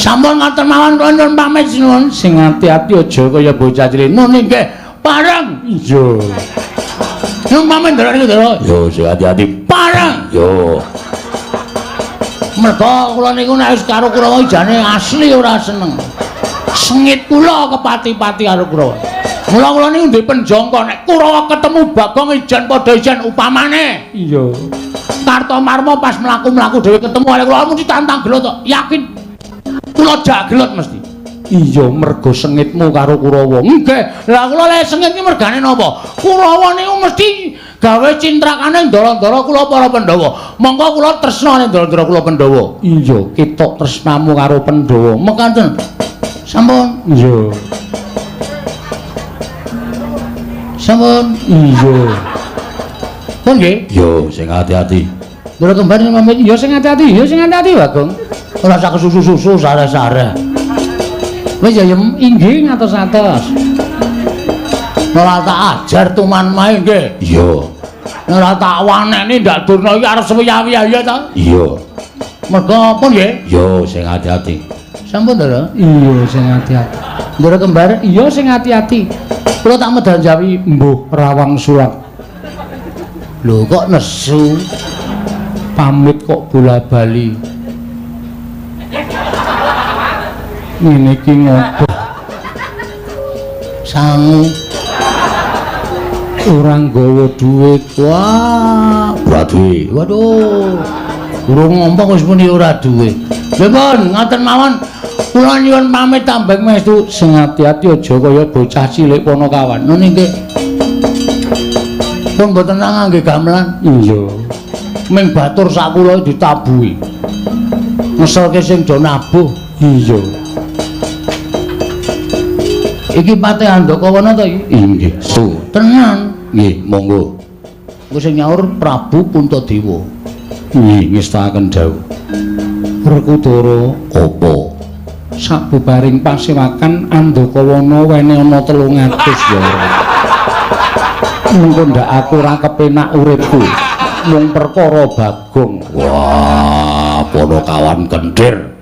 Sampun ngoten mawon kula nyuwun pamit sinuwun. Sing ati-ati aja kaya bocah cilik. Nun nggih, pareng. Iya. Nyuwun pamit Ndara Werkudara. Yo sing ati-ati. Pareng. Yo. Merga kula niku nek wis karo Kurawa jane asli ora seneng. Sengit kula kepati-pati karo Kurawa. Mula kula niku ndek penjangka nek Kurawa ketemu Bagong ijen padha ijen upamane. Iya. Kartomarma pas mlaku-mlaku dhewe ketemu karo kula mesti tantang gelut tok. Yakin. Kula jak gelut mesti. Iya, mergo sengitmu karo Kurawa. Nggih. Lah kula lek sengit iki mergane napa? Kurawa niku mesti gawe cintrakane ndara-ndara kula para Pandhawa. Monggo kula tresna ning ndara-ndara kula Pandhawa. Iya, ketok tresnamu karo Pandhawa. Mekaten. Sampun. Iya. Sampun. Iya. Pun nggih. Yo sing ati-ati. Ndara kembar pamit. Ya sing ati-ati, ya sing ati-ati Bagong. Ora usah kesusu-susu sare-sare. Wis ya yem inggih ngatos-atos. Ora tak ajar tuman mae nggih. Iya. Ora tak waneni ndak Durna iki arep suwiya-wiya ya ta? Iya. Mergo apa nggih? Yo sing ati-ati. Sampun Ndara. Iya sing ati-ati. Ndara kembar, iya sing ati-ati. Kula tak medal jawi mbuh rawang sulat. Lho kok nesu? Pamit kok bola-bali. Ngene iki ngopo? Sangu ora nggawa dhuwit. Wah, ora duwe. Waduh. Urung ngomong wis muni ora duwe. Lha pun ngoten mawon. Kula nyuwun pamit tambeng mestu. Sing ati-ati aja kaya bocah cilik Panakawan. Ngono nggih. Pun mboten ngangge gamelan. Iya. Ming batur sak kula ditabuhi. Ngeselke sing do nabuh. Iya. Iki Patih Andakawana to iki? Inggih. Su. Tenan. Nggih, monggo. Engko sing nyaur Prabu Puntadewa. Nggih, ngestakaken dawuh. Werkudara apa? Sabubaring pasewakan Andakawana wene ana 300 ya. Mengko ndak aku ora kepenak uripku. Mung perkara Bagong. Wah, Panakawan kendir.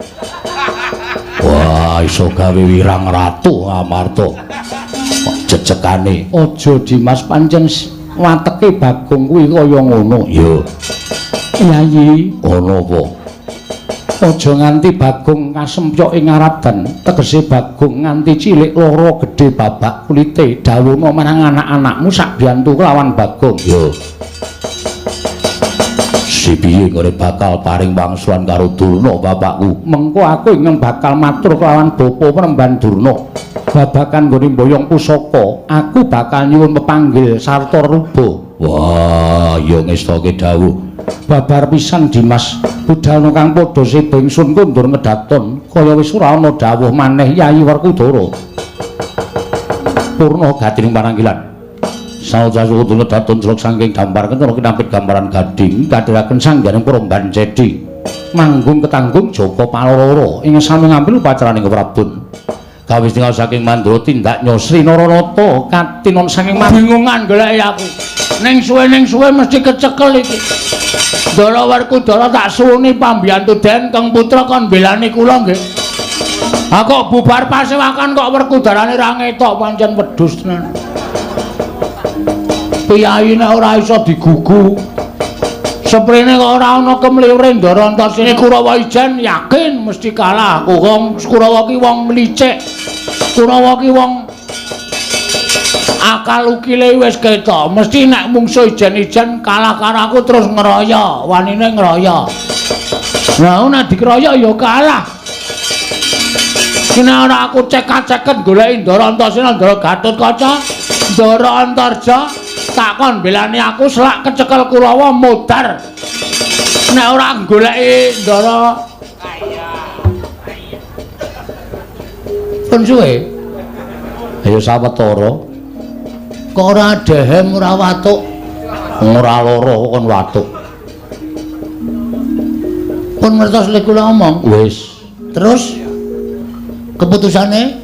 Wah, iso gawe wirang ratu Amarta. Jejekane aja Dimas, pancen wateke Bagong kuwi kaya ngono. Iya. Yayi, ana apa? Aja nganti Bagong kasempyok ing Aradan, tegese Bagong nganti cilik lara gedhe babak kulite. Dawuhna marang anak-anakmu sak biyantu kelawan Bagong. Iya. Si piye nggone bakal paring wangsulan karo Durna bapakku? Mengko aku ingkang bakal matur kelawan Bapa Premban Durna. Babagan nggone mboyong pusaka, aku bakal nyuwun pepanggil sarta ruba. Wah, ya ngestake dawuh. Babar pisan Dimas, budalna kang padha seda ingsun kondur ngedaton, kaya wis ora ana dawuh maneh Yayi Werkudara. Purna gatining pananggilan. Saoja suku ngedaton celok saking gambar kencana kinampit gambaran gading kadhiraken sangganing Premban Cedi. Manggung ketanggung Jaka Paloro ing sami ngambil upacaraning Prabun. Kawis tinggal saking Mandura tindak Nyosri Naranata katinon saking bingungan goleki aku. Ning suwe mesti kecekel iki. Ndara Werkudara tak suwuni pambiyantu Den Keng Putra kon belani kula nggih. Ha kok bubar pasewakan kok Werkudarane ra ngetok pancen wedhus tenan. Piyayi nek ora iso digugu. Seprene kok ora ana kemliure Ndara Antasena Kurawa ijen yakin mesti kalah aku. Wong Kurawa ki wong licik. Kurawa ki wong akal ukile wis ketok. Mesti nek mungsuh ijen-ijen kalah karo aku terus ngeroyo, wanine ngeroyo. Lah nek dikeroyok ya kalah. Nek ora aku cekak-ceket goleki Ndara Antasena, Ndara Gatotkaca, Ndara Antarja, takon belani aku selak kecekel Kurawa modar. Nek ora goleki Ndara pun suwe. Ayo sawetara. Kok ora dehem ora watuk? Ora lara kon watuk. Pun ngertos lek kula omong. Wis. Terus keputusane?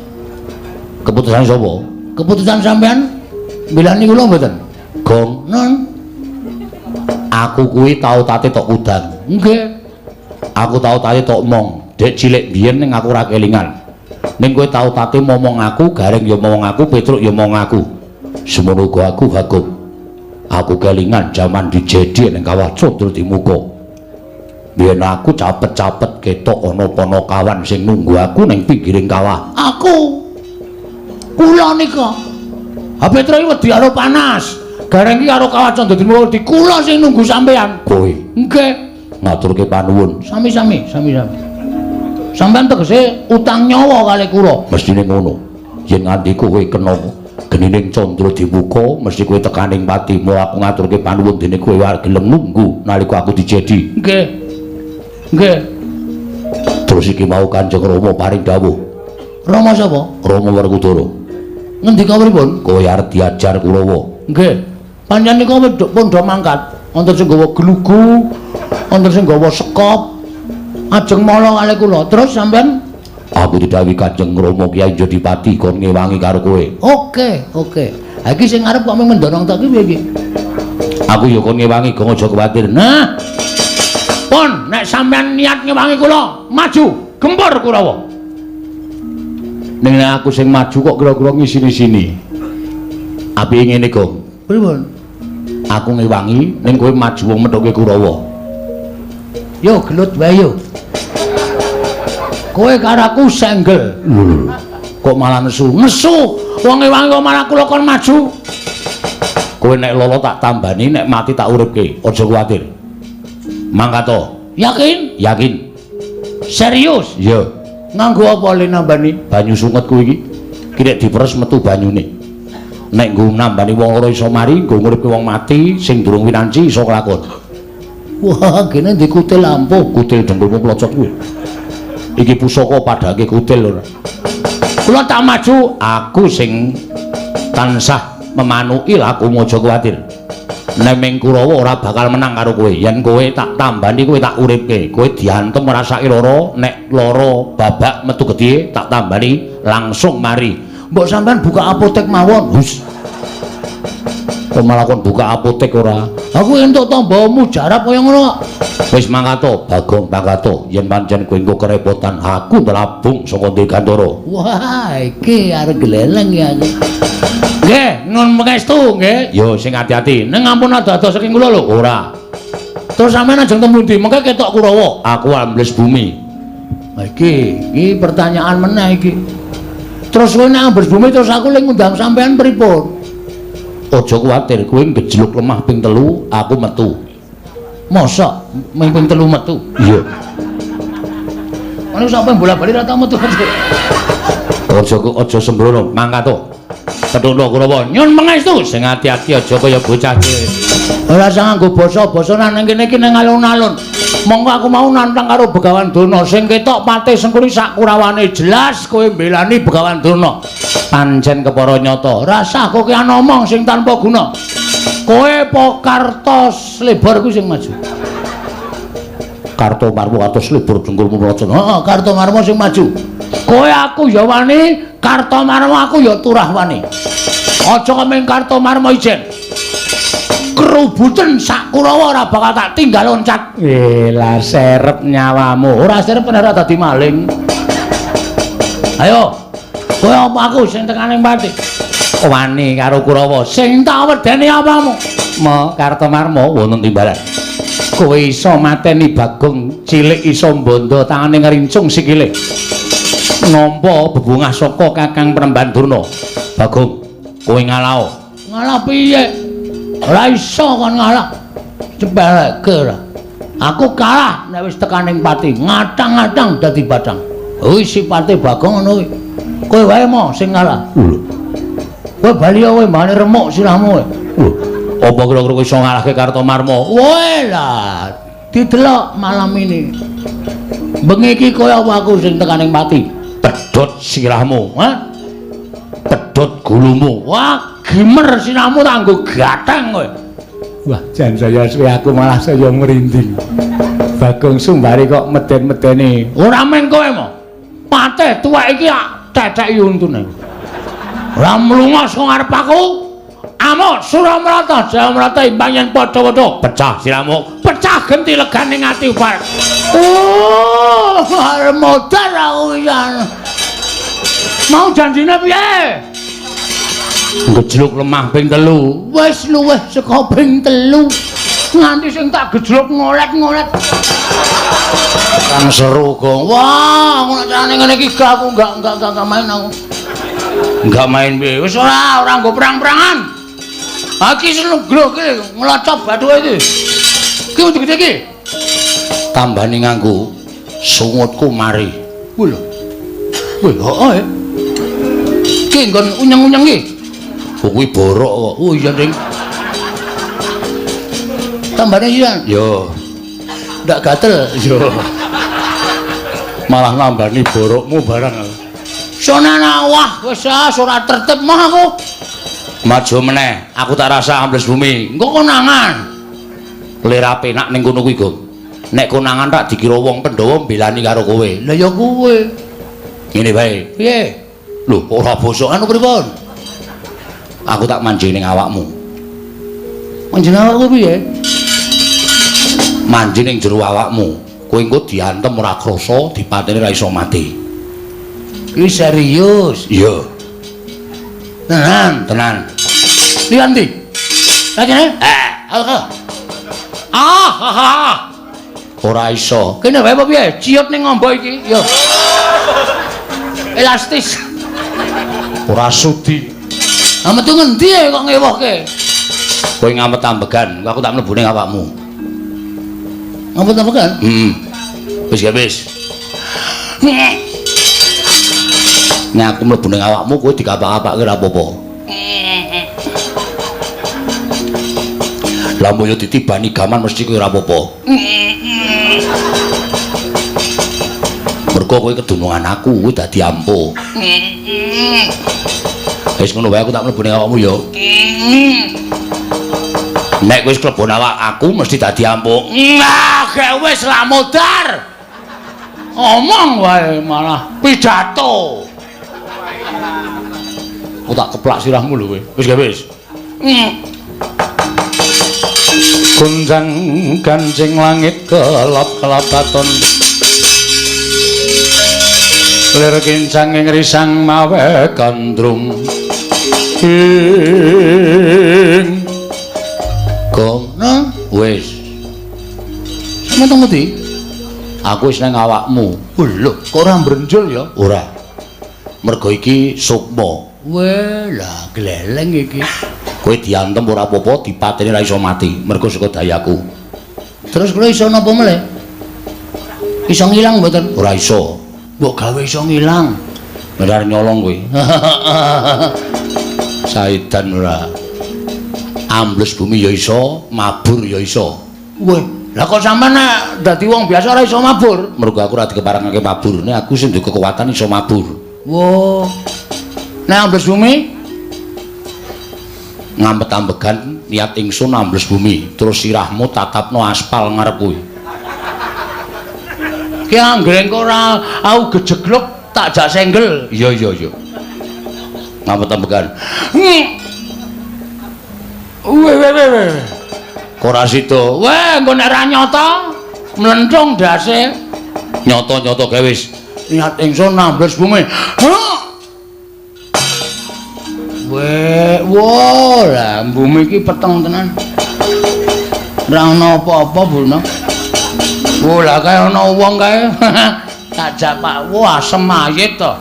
Keputusane sapa? Keputusan sampean belani kula mboten? Gong, non. Aku kuwi tau tate tok udan. Nggih. Aku tau tate tok mong. Dek cilik biyen ning aku ora kelingan. Ning kowe tau tate momong aku, Gareng ya momong aku, Petruk ya momong aku. Semono uga aku Bagong. Aku kelingan jaman dijedi ning kawah Candra Dimuka. Biyen aku capet-capet ketok ana panakawan sing nunggu aku ning pinggiring kawah. Aku. Kula nika. Ha Petro iki wedi karo panas. Gareng iki karo Kawah Candradimukha wedi. Kula sing nunggu sampean. Kowe. Nggih. Ngaturke panuwun. Sami-sami, sami-sami. Sampean tegese utang nyawa kalih kula. Mestine ngono. Yen nganti kowe kena genining Candradimukha, mesti kowe tekaning pati. Mula aku ngaturke panuwun dene kowe gelem nunggu nalika aku dijedi. Nggih. Nggih. Terus iki mau Kanjeng Rama paring dawuh. Rama sapa? Rama Werkudara. Ngendika pripun? Kowe arep diajar Kurawa. Nggih. Pancen nika wedhuk pun do mangkat. Wonten sing gawa glugu, wonten sing gawa sekop. Ajeng mala kalih kula. Terus sampean aku didhawuhi Kanjeng Rama Kyai Jodipati kon ngewangi karo kowe. Oke, oke. Ha iki sing arep kok mung mendonong tok iki piye iki? Aku ya kon ngewangi, gong aja kuwatir. Nah. Pun nek sampean niat ngewangi kula, maju, gempur Kurawa. Ning nek aku sing maju kok kira-kira ngisini-sini. Apike ngene, Gong. Pripun? Aku ngewangi ning kowe maju wong methuke Kurawa. Yo gelut wae yo. Kowe karo aku senggel. Lho, kok malah nesu? Nesu. Wong ngewangi kok malah kula kon maju. Kowe nek lolo tak tambani, nek mati tak uripke. Aja kuwatir. Mangkat to. Yakin? Yakin. Serius? Iya. Nganggo apa le nambani? Banyu sunget kuwi iki. Ki nek diperes metu banyune. Nek nggo nambani wong ora iso mari, nggo nguripke wong mati sing durung winanci iso kelakon. Wah, kene ndek kutil ampuh, kutil dengkulmu plocot kuwi. Iki pusaka padhake kutil ora. Kula tak maju, aku sing tansah memanuki lakumu, aja kuwatir. Nek ming Kurawa ora bakal menang karo kowe. Yen kowe tak tambani, kowe tak uripke. Kowe diantem ngrasake lara, nek lara babak metu gedhe tak tambani langsung mari. Mbok sampean buka apotek mawon. Hus. Kok malah kon buka apotek ora? Aku entuk tamba mujarab kaya ngono kok. Wis mangkat to, Bagong mangkat to. Yen pancen kowe engko kerepotan, aku ndelabung saka Dirgantara. Wah, iki arep gleleng ya aku. Nggih, nuwun pangestu nggih. Yo sing ati-ati. Ning ampun ado-ado saking kula lho. Ora. Terus sampean ajeng temu ndi? Mengke ketok Kurawa. Aku ambles bumi. Ha iki, iki pertanyaan meneh iki. Terus kowe nek ambles bumi terus aku le ngundang sampean pripun? Aja kuwatir, kowe ngejluk lemah ping 3, aku metu. Mosok ming ping 3 metu? Iya. Ono sampe bola-bali ra tau metu. Aja aja sembrono, mangkat to. Pethuno Kurawa, nyun pangestu sing ati-ati aja kaya bocah cilik. Ora usah nganggo basa-basa nang kene iki nang alun-alun. Monggo aku mau nantang karo Begawan Durna sing ketok pate Sengkuni sak Kurawane jelas kowe mbelani Begawan Durna. Pancen kepara nyata. Ora usah kowe ngomong sing tanpa guna. Kowe po Karto Slebor kuwi sing maju. Karto Marmo atus lebur dengkulmu mlocot. Heeh, Karto Marmo sing maju. Kowe aku ya wani, Karto Marmo aku ya turah wani. Aja kemeng Karto Marmo ijen. Kerubuten sak Kurawa ora bakal tak tinggal loncat. Lah serep nyawamu. Ora serep ora dadi maling. Ayo. Kowe apa aku sing tekaning pati? Wani karo Kurawa. Sing tak wedeni apamu? Mo Karto Marmo wonten timbalan. Kowe iso mateni Bagong cilik iso mbondo tangane ngrincung sikile. Nampa bebungah saka Kakang Premban Durna. Bagong, kowe ngalao. Ngalah piye? Ora iso kon ngalah. Cepeleke ora. Aku kalah nek wis tekaning pati, ngatang-ngatang dadi batang. Kuwi sipate Bagong ngono kuwi. Kowe wae mo sing ngalah. Lho. Kowe bali kowe mbane remuk sirahmu kowe. Lho. Apa kira-kira kowe iso ngalahke Karto Marmo? Woe lah, didelok malam ini. Bengi iki kowe apa aku sing tekaning pati? Pedhot sirahmu, ha? Pedhot gulumu. Wah, gimer sirahmu tak nggo gathang kowe. Wah, jan saya suwe aku malah saya merinding. Bagong Sumbari kok meden-medeni. Ora men kowe mo. Pateh tuwek iki tetheki untune. Ora mlunga saka ngarep aku. Amuk Suramrata Jayamrata imbang yen padha-padha pecah sirahmu, pecah genti legane ati upar. Oh, arep modar aku pisan. Mau janjine piye? Ngejluk lemah ping 3. Wis luwih saka ping 3. Nganti sing tak gejlok ngolet-ngolet. Kang seru, Gong. Wah, aku nek carane ngene iki gak aku enggak main aku. Enggak main piye? Wis ora nggo perang-perangan. Ha iki seneng glok iki nglocop bathuke iki. Ki gede iki. Tambane nganggo sungutku mari. Kuwi lho. Wih, heeh. Ki nggon unyeng-unyeng iki. Kuwi borok kok. Oh iya, Ding. Tambane iya. Yo. Ndak gatel. Yo. Malah nambani borokmu barang. Sonana wah wis ora tertib mah aku. Maju meneh, aku tak rasa ambles bumi. Engko konangan. Lera penak ning kono kuwi, Gong. Nek konangan tak dikira wong Pandhawa mbelani karo kowe. Lah ya kowe. Ngene wae. Piye? Lho, ora bosok anu pripun? Aku tak manjing ning awakmu. Manjing awakku piye? Manjing ning jero awakmu. Kowe engko diantem ora krasa, dipateni ora iso mati. Iki serius? Iya. Tenan, tenan. Liyan ndi? Lah kene? Eh, ah, ha ha. Ora iso. Kene wae apa piye? Ciut ning ngombo iki. Yo. Elastis. Ora sudi. Lah metu ngendi kok ngewohke? Kowe ngamet ambegan, aku tak mlebu ning awakmu. Ngamet ambegan? Heeh. Wis ya wis. Nek aku mlebu ning awakmu kowe dikapak-kapake ora apa-apa. Lah mbok yo ditibani gaman mesti kowe ora apa-apa. Mergo kowe kedunungan aku, kowe dadi ampuh. Wis ngono wae aku tak mlebu ning awakmu ya. Nek wis klebon awak aku mesti dadi ampuh. Nah, gek wis lah modar. Omong wae malah pidato. Aku tak keplak sirahmu lho kowe. Wis gak wis. Gonjang ganjing langit kelap-kelapaton. Lir kincang ing risang mawe gandrung. Ing Gong, nah wis. Sampe teng ngendi? Aku wis nang awakmu. Lho, kok ora mbrenjul ya? Ora. Mergo iki sukma. Weh, lah gleleng iki. Kowe diantem ora apa-apa, dipateni ora iso mati, mergo saka dayaku. Terus kula iso napa meleh? Iso ngilang mboten? Ora iso. Mbok gawe iso ngilang. Ora nyolong kowe. Saidan ora. Ambles bumi ya iso, mabur ya iso. Weh, lah kok sampean nek dadi wong biasa ora iso mabur? Mergo aku ora dikeparengake mabur, nek aku sing duwe kekuatan iso mabur. Wah. Nek ambles bumi ngampet ambegan niat ingsun ambles bumi, terus sirahmu tatapno aspal ngarep kuwi. Ki anggere engko ora aku gejeglok tak jak senggel. Iya iya iya. Ngampet ambegan. Weh weh weh weh. Kok ora sida? Weh, engko nek ora nyata mlenthung ndase. Nyata-nyata gawe wis. Niat ingsun ambles bumi. Weh, wah, lah bumi iki peteng tenan. Ora ana apa-apa, Bulno. Wah, lah kae ana wong kae. Tak jak Pak, wah asem mayit to.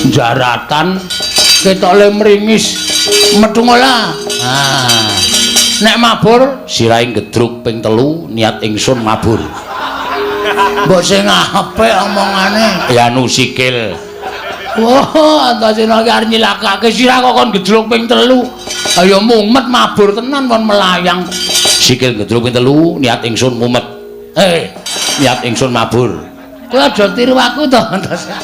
Jaratan ketoke mringis. Metu ngolah. Ah. Nek mabur sirahe gedruk ping 3 niat ingsun mabur. Mbok sing apik omongane. Ya anu sikil. Wah, Antasena iki arep nyilakake sirah kok kon gedruk ping 3. Ayo mumet mabur tenan kon melayang. Sikil gedruk ping 3 niat ingsun mumet. Eh, niat ingsun mabur. Kowe aja tiru aku to, Antasena.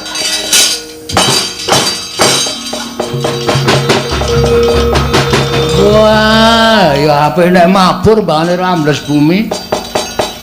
Wah, ya apik nek mabur mbane ra ambles bumi.